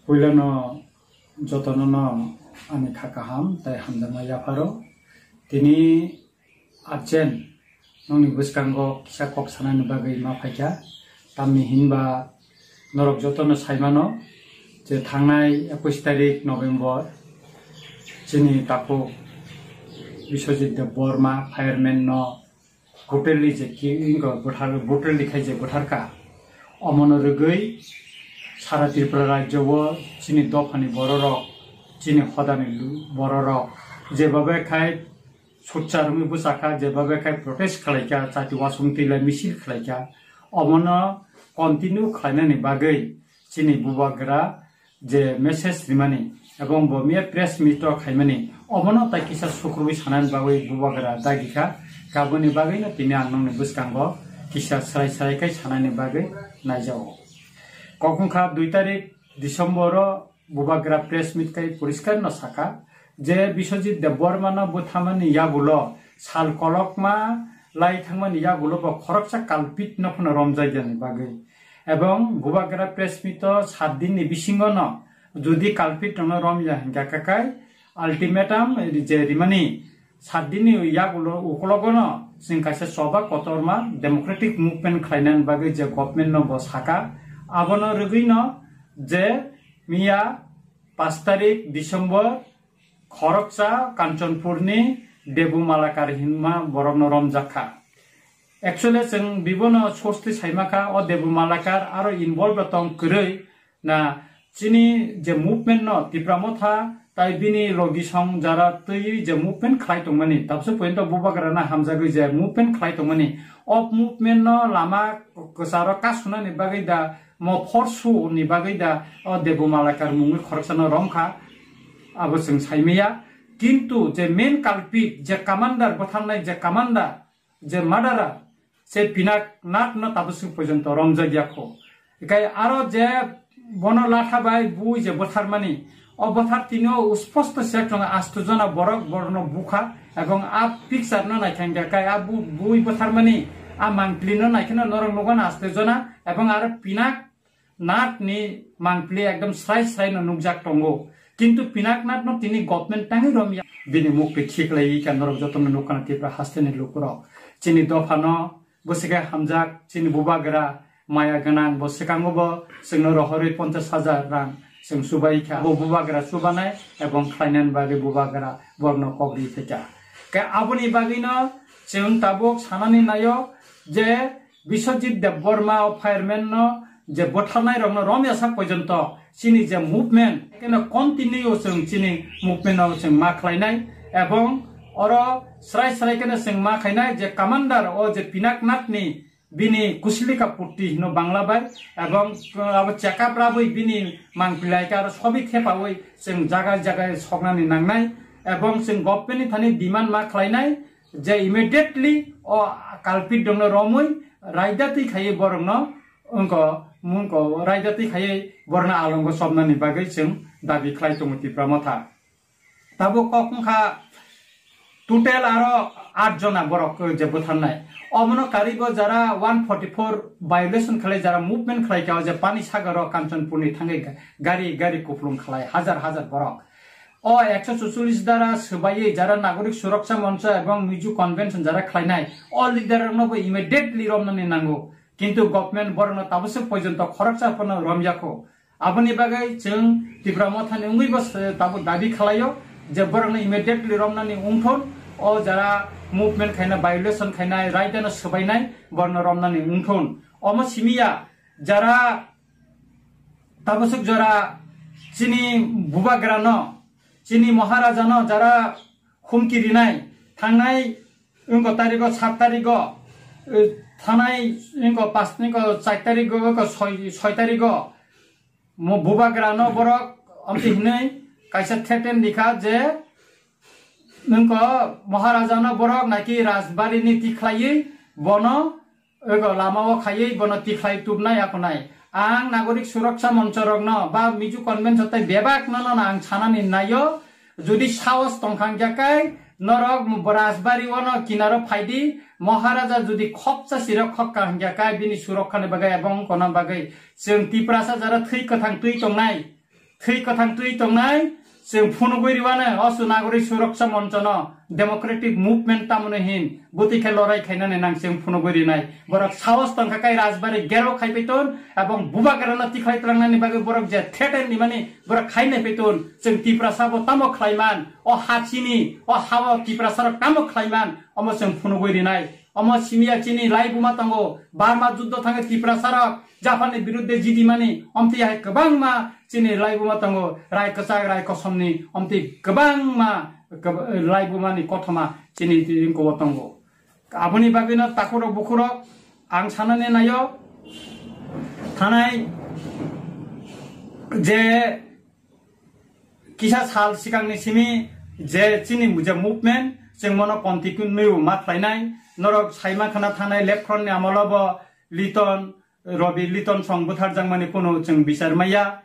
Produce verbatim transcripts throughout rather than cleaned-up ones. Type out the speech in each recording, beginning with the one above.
Puilano jotono no ani kha kaham tei hamjakma yapharo. Tini Arjen, nokni bwskango kisa kok sanani bagwi ma phaikha. Tamni hinba norok jotono saimano je thangnai ekush tarik November chini takhuk Biswajit Debbarma fireman no brutally je ki-, ingo buthar, brutally khai je butharka. Omono rwgwi sara Tripura rajyo o chini dophani bororok, chini hodani lu-, bororok jebabe khai sutsa rwngwi bwsakha, jebabe khai protest khlaikha, chati wasung twilai misil khlaikha. Omono continue khlainani bagwi chini bubagra je message rimani ebong bo miya press meet o khaimani, omono tai kisa sukrubwi sanani bagwi bubagra dagi kha. Kaboni bagwino tini ang nokni bwskango kisa srai srai khai sanani bagwi naijago. Kok wngkha dui tarik December o bubagra press meet khai poriskar no sakha je Biswajit Debbarma no bwthamani yagulo sal kolokma lai thangmani yagulo bo khoroksa culprit no phano romjakya ni bagwi. Ebong bubagra press meet o sat din ni bisingo no jodi culprit rok no romya hinkha khe kai ultimatum je rimani sat din ni yagulo ukologo no chwng kaisa choba kotorma democratic movement khlainani bagwi je government no bo sakha, abono rwgwi no je miya pash tarik December khoroksa Kanchanpurni Debu Malakar hinma borokno romjak kha. Actually, chwng bibono source twi saima kha, o Debu Malakar aro involved tong kwrwi na chini je movement no Tipra Motha tai bini logi song jara twi je movement khlai tongmani, tabse pointo bubagra na hamjagwi je movement khlai tongmani, o movement no lama kwcharo kasunani bagwi da mo forsu ni bagwi da o Debu Malakar mungwi khoroksano romkha, abo chwng saimaya. Kintu je main culprit, je commander, bwtharnai je commander, je murderer, se Pinaknath no tabuk swk porjonto romjakya kho. Ekai aro je bono latha bai bui je bwtharmani, o bwthar tini o usposto se chwng asto jona borok borokno bukha, ebong a picture no naikha hingkha kai a bu-, bui bwtharmani a mangpili no naikheno norok nugo na asto jona, ebong aro Pinak Nath ni mangpili ekdom srai srai no nukjak tongo. Kintu Pinaknath no tini government tangwi romya. Bini mukti khiklaiwi khe norok jotono nukha na Tipra hasteni lukurok. Chini dopha no bwswk khe hamjak, chini bubagra maya gwnang bo swkango bo chwngno rohorwi ponchash hajar rang chwng chubai kha. Bo bubagra chubanai ebong khlainani bagwi bubagra borokno kok ri phaikha. Khe aboni bagwino chwng tabuk sanani naio je Biswajit Debbarma o fireman no je bwtharnai rokno romya sak porjonto chini je movement keno continue chwng chini movement no chwng ma khlainai, ebong oro srai srai keno chwng ma khainai je commander o je Pinaknath ni bini kuslika putti hino Bangla bai, ebong abo check up rabwi bini mangpilai khe aro sobi thepawi chwng jaga jaga soknani nangnai, ebong chwng government ni thani demand ma khlainai, je immediately o culprit rokno romwi raida twi khaiwi borokno wngko mungko raida twi khaiwi borokno alongo chopnani bagwi chwng dabi khlai tongo Tipra Motha. Tabuk kok wngkha total aro aat jona borok je bwtharnai. Omono karwibo jara one forty four violation khlai jara movement khlai kha o je pani sagaro Kanchanpurni thangwi ga-, gari gari kupulung khlai hajar hajar borok. O ekso chucholish dara swbaiwi jara Nagorik Suroksha Moncho ebong Miju Convention jara khlainai, o leader rokno bo immediately romnani nango. Kintu government borokno tabuk se porjonto khoroksa phano romyakho. Aboni bagwi chwng Tipra Mothani wngwi bo se tabuk dabi khlaio je borokno immediately romnani wngthon, o jara movement khaina, violation khainai, raidano swbainai borokno romnani wngthon. Omo simiya jara tabuk swk jora chini bubagrano, chini Maharajano jara humki rinai, thangnai wngko tarigo, sat tarigo, eh, thanai wngko pas, wngko char tarigo, wngko soi, soi tarigo, mo bubagrano borok amtwi hinwi kaisa threaten rikha je wngko Maharajano borok naki Rajbari ni tikhlaiwi bono ego lama o khaiwi bono tikhlai tubnai akonai. Ang Nagorik Suroksha Moncho rokno ba Miju Convention tei bebak no no ang sanani naio, jodi sahos tongkha hingkha kai norok Rajbari o no kinaro phaidi, Maharaja jodi khoksa sirok khokka hingkha kai bini surokha ni bagwi ebong kono bagwi chwng Tiprasa jara thwi kwthang twi tongnai, thwi kwthang twi tongnai, chwng phunugwi riwano, oso Nagorik Suraksha Monchono, democratic movement tamoni hin, bwtwi khe lorai khainani nang chwng phunugwi rinai. Borok sahos tongkha kai rajbari gero khai paiton, ebong bubagrano tikhlai tlangnani bagwi borok je threaten nimani borok khai nai paiton, chwng Tiprasa bo tamo khlaiman, o ha chini, o ha-o Tiprasarok tamo khlaiman, omo chwng phunugwi rinai. Omo simiya chini laibuma tongo, Burma juddo thangwi Tiprasarok Japanni biruddhe jidimani, omtwi hai kwbangma chini laibuma tongo, rai kwchak, rai kosomni, omtwi kwbangma kwb-, laibumani kothoma chini ringkogo tongo. Aboni bagwino takhurok bukhurok ang sanani naio, thanai je kisa sal sikangni simi je chini je movement, chwng mono continue ma khlainai, norok saima khana thanai left front ni amolo bo Liton, Robi Liton song bwtharjakmani kunu chwng bichar maya.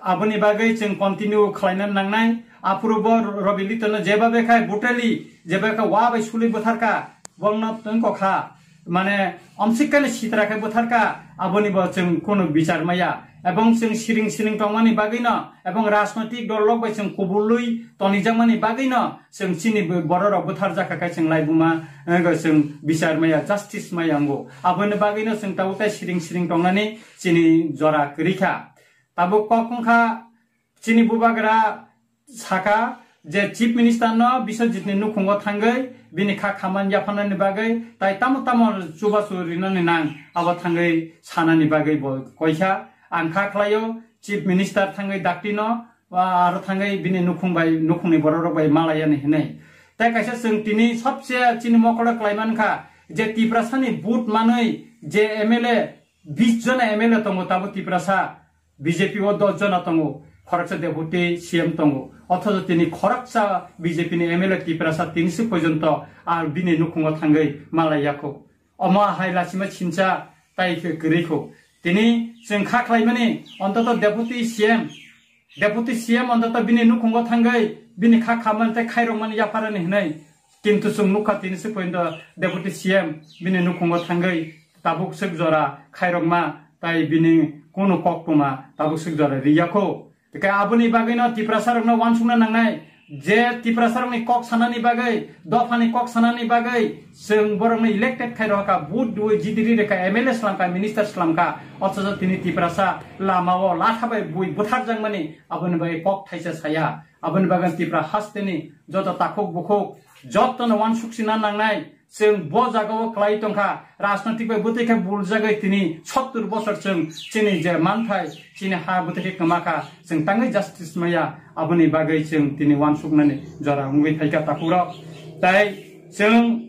Aboni bagwi chwng continue khlaina nangnai. Aphuru bo Robi Litonno jeba bekhai brutally, jeba khe wa bai suli bwtharka, bongno tungko kha. Mane, omsikkani sitra khe bwtharka, aboni bo chwng kunu bichar maya. Ebong chwng siring siring tongmani bagwino, ebong rajnoitik dol rok bai chwng kubului tonijakmani bagwino, chwng chini bororok bwtharjakha khe chwng laibuma, eh, chwng bichar maya, justice maya wngo. Aboni bagwino chwng tabuk tei siring siring tongnani chini jora kwrwi kha. Tabuk kok wngkha chini bubagra saka je Chief Minister no Biswajit ni nukhungo thangwi bini kha khaman yaphanani bagwi tai tamo tamo chubachu rinani nang abo thangwi sanani bagwi bo koikha. Ang kha khlaio Chief Minister thangwi dakti no, ah, aro thangwi bini nukhung bai, nukhungni borok rok bai malaiyani hinwi. Tai kaisa chwng tini sobse chini mokolo klaimankha je Tiprasani vote manwi je M L A bis jona M L A tongo tabuk Tiprasa, B J P o dos jona tongo, khoroksa deputy C M tongo. Othocho tini khoroksa B J P ni M L A Tiprasa tinisi porjonto ar bini nukhungo thangwi malai yakho. Omo hai lachima sincha tai khe kwrwi kho. Tini chwng kha khlaimani ontoto deputy C M, deputy C M ontoto bini nukhungo thangwi bini kha khamani tei khairokmani yapharani hinwi. Kintu chwng nukha tini se pointo deputy C M bini nukhungo thangwi tabuk swk jora khairokma tai bini kunu koktwma tabuk swk jora riyakho. Tei aboni bagwino Tiprasarokno uansukna nangnai je Tiprasarokni kok sanani bagwi, dophani kok sanani bagwi chwng borokno elected khai rohakha, vote dui jidiri rekha, M L A slamkha, minister slamkha, othocho tini Tiprasa lamao latha bai bui butharjakmani aboni bagwi kok thaisa saya. Aboni bagwi Tipra hasteni joto takhuk bukhuk jotono uansuk sina nangnai. Chwng bo jagao kwlai tongkha, rajnoitik bai bwtwi khe buljagwi tini sottur bosor chwng chini je manthai, chini ha bwtwi khe kwma kha, chwng tangwi justice maya, aboni bagwi chwng tini uansuknani jora wngwi phaikha takhurok. Tai chwng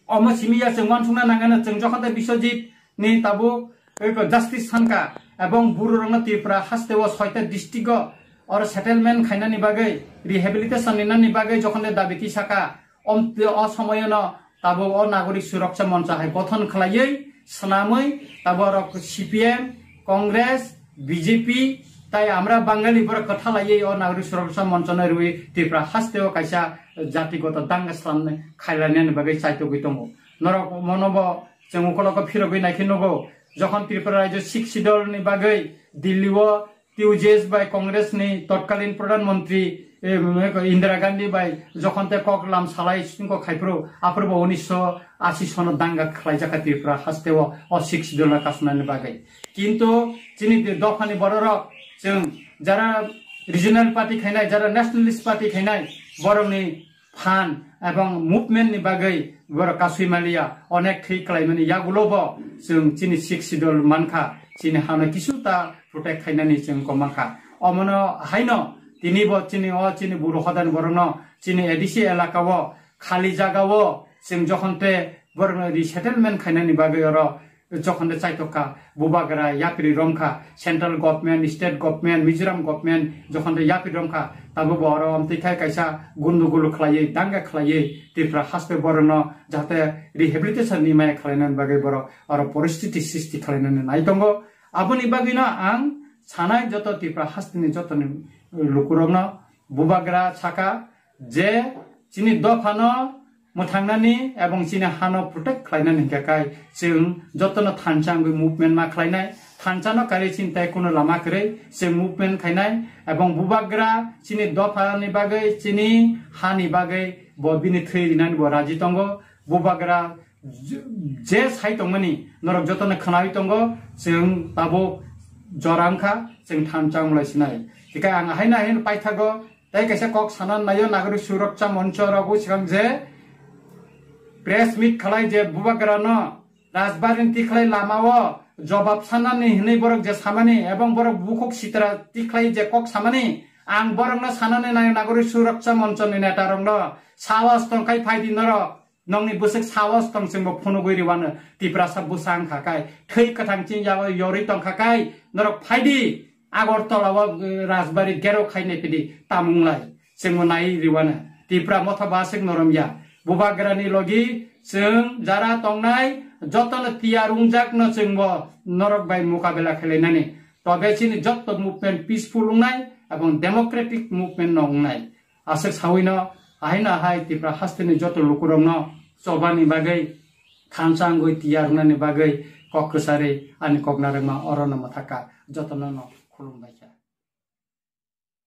omo simi ya chwng uansukna nangano, chwng jokhon tei Biswajit ni tabuk eko justice sankha, ebong bururokno Tripura haste o soita district o oro settlement khainani bagwi, rehabilitation ninani bagwi jokhon tei dabi tisaka, om-, o somoyono tabuk o Nagorik Suraksha Moncha hai gothon khlaiwi, swnamwi, tabuk orok C P M, Congress, B J P, tai Amra Bangali borok kwthalaiwi o Nagorik Suraksha Monchono rwi Tripura haste o kaisa jatigoto danga slam khailani bagwi chaitogwi tongo. Norok mono bo chwng ukoloko phirogwi naikhe nugo, jokhon Tripura rajyo Sixth Schedule ni bagwi Delhi o T U J S bai Congress ni totkalin Pradhan Mantri, eh, Indira Gandhi bai jokhon te kok lam salai singko khaiphuru, aphuru bo unisho ashi sono danga khlaijak kha Tripura haste o, o Sixth Schedule no kasnani bagwi. Kintu chini dophani bororok chwng jara regional party khainai, jara nationalist party khainai, borokni phan ebong movement ni bagwi borok kasui maliya, onek thwi khlaimani yagulo bo chwng chini Sixth Schedule mankha, chini hano kisu ta protect khainani chwng komankha. Omono haino tini bo chini o chini buru hodani borokno chini A D C elaka o khali jaga o chwng jokhon te borokno resettlement khainani bagwi oro jokhon de chaitok kha, bubagra yapri rom kha, central government, state government, Mizoram government jokhon de yapri rom kha, tabuk bo oro amtwi khai kaisa gundugulu khlaiwi, danga khlaiwi, Tripura haste borokno jahate rehabilitation ni maya khlainani bagwi borok oro poristiti sristi khlainani nai tongo. Aboni bagwino ang sanai joto Tripura hasteni jotoni lukurokno bubagra saka je chini dophano mwthangnani ebong chini hano protect khlainani hinkhe kai chwng jotono thansa wngwi movement ma khlainai, Thansa no kari chini tai kuno lama kwrwi chwng movement khainai, ebong bubagra chini dopha ni bagwi, chini ha ni bagwi bo bini thwi rinani bo raji tongo. Bubagra je, je sai tongmani norok jotono khwnawi tongo, chwng tabuk jora wngkha, chwng thansa wnglai sinai. Hikai ang haino haino paithago, tei kaisa kok sana naio, Nagorik Suraksha Moncho rogo swkang je press meet khalai je bubagra no Rajbari ni tikhlai lama o jobab sanani hinwi borok je samani, ebong borok bukhuk sitra tikhlai je kok samani, ang borok no sanani naio, Nagorik Suraksha Moncho ni neta rok no sahos tongkhai phaidi norok. Nokni bwswk sahos tong chwngbo phunugwi rwano, Tiprasa bwsa wngkha kai, thwi kwthang chini yago yorwi tongkha kai, norok phaidi Agartala o, eh, Rajbari gero khainai phidi tamunglai, chwngbo nai rwano. Tipra motha baswk norom ya. Bubagrani logi chwng jara tongnai jotono tiyar wngjakno chwngbo norok bai mukabela khlainani. Tobe chini jotto movement peaceful wngnai ebong democratic movement no wngnai. Aswk sawino, ahaino ahai Tipra hasteni joto lukurokno chobani bagwi, thansa wngwi tiyar wngnani bagwi kok kwcharwi ani kok narwkma orono mwthaka, jotono no khulumbaikha.